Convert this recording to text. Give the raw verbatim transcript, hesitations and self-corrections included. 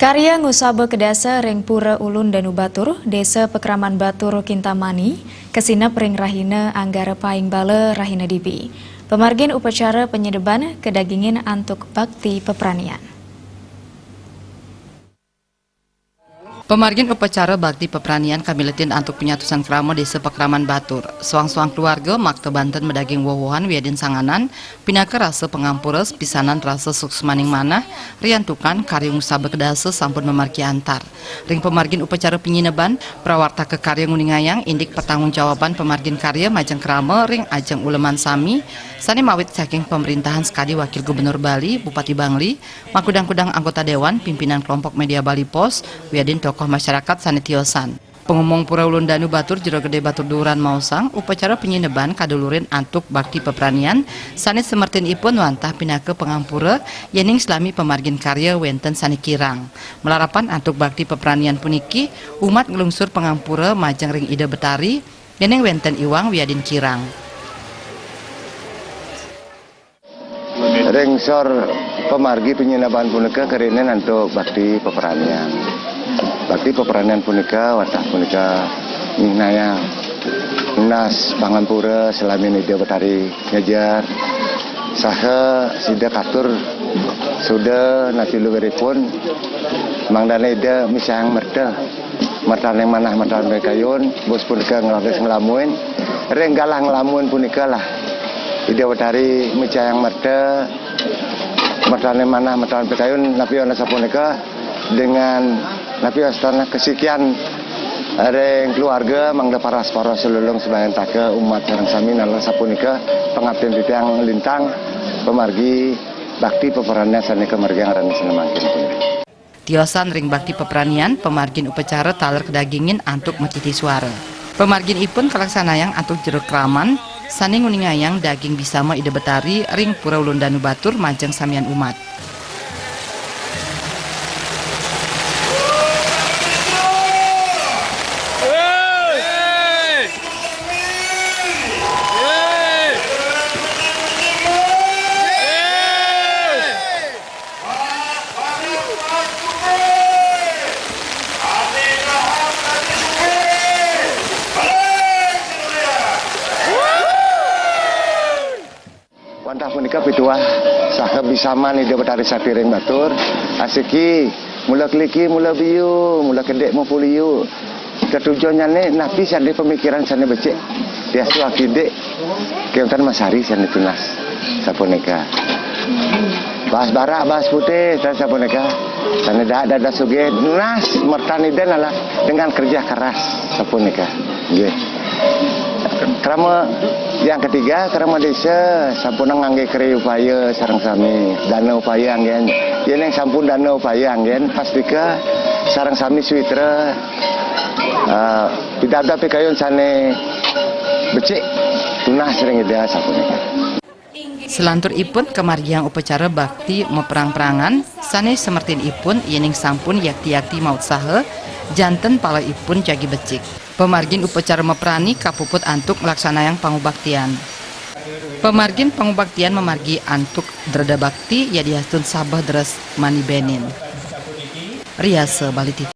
Karya ngusaba kedasa ring Pura Ulun Danu Batur, Desa Pakraman Batur, Kintamani, kasinep ring rahina Anggara Paing Bala rahina dibi. Pamargin upacara panyineban kadagingin antuk bakti papranian. Pamargin upacara bakti papranian kamiletin antuk panyatusan krama Desa Pakraman Batur. Soang-soang keluarga makta banten madaging woh-wohan wiadin sanganan, pinaka rasa pangampura pisanan rasa suksmaning manah, riantukan karya ngusaba kedasa sampun mamargi antar. Ring pamargin upacara panyineban, prawartaka karya nguningayang indik patanggung jawaban pamargin karya majeng krama ring ajeng uleman sami, sane mawit saking pamerintahan sakadi Wakil Gubernur Bali, Bupati Bangli, makudang-kudang anggota dewan, pimpinan kelompok media Bali Post, wiadin tokoh masyarakat sane tiosan. Pangumung Pura Ulun Danu Batur Jero Gede Batur Duuran maosang, upacara panyineban kadulurin antuk bakti papranian sane semertinipun wantah pinaka pangampura yening salami pamargin karya wenten sane kirang. Malarapan antuk bakti papranian puniki, umat nglungsur pangampura majeng ring Ida Betari, yening wenten iwang wiadin kirang. Ring sor pamargi panyineban punika karina antuk bakti papranian. Bakti papranian punika, wantah punika nyihnayang nunas pangampura salamin Ida Betari ngejer, saha sida katur suda nati luwiripun, mangdane Ida micayang merta, mertaning manah, mertaning pikayun, bos punika nglaris nglamun, ring galah nglamun punika lah Ida Betari micayang merta, mertaning manah, mertaning pikayun, napi wantah sapunika, dengan napi wastana kasikian ring keluarga, mangda paras-paras salulung sabayantaka umat sareng sami nalar sapunika pangaptin titiang lintang pamargi bakti papranian sane kamargiang ring sane mangkin punika. Tiosan ring bakti papranian, pamargin upacara taler kadagingin antuk matiti suara. Pamarginipun kalaksanayang antuk jero kraman, sane nguningayang daging bisama Ida Betari ring Pura Ulun Danu Batur majeng samian umat. Wantah punika pituah saha bisaman Ida Betari Sakti ring Batur, asiki mula kliki, mula biu, mula kedik, mula puliu. Tetujonnyane napi sane pamikiran sane becik, diastu akidik, keonten masari sane tunas. Sapunika. Bahas barak, bahas putih, dan sapunika. Sane dahat dadas sugih, nunas mertan Ida nalar dengan kerja keras. Sapunika. Nggih. Krama yang ketiga, krama desa sampun ngangge kri upaya sareng sami, dana upaya anggen. Yen yang sampun dana upaya anggen, pastika sareng sami suitra, eh, pidabdab pikayun sane becik tunas ring Ida sapunika. Salanturipun kamargiang upacara bakti maprang-prangan sane semertinipun yening sampun yakti-yakti mautsaha, janten palaipun jagi becik. Pamargin upacara maprani kapuput antuk nglaksanayang pangubaktian. Pamargin pangubaktian mamargi antuk dreda bakti yadiastun sabeh dres manibenin. Riasa Bali T V.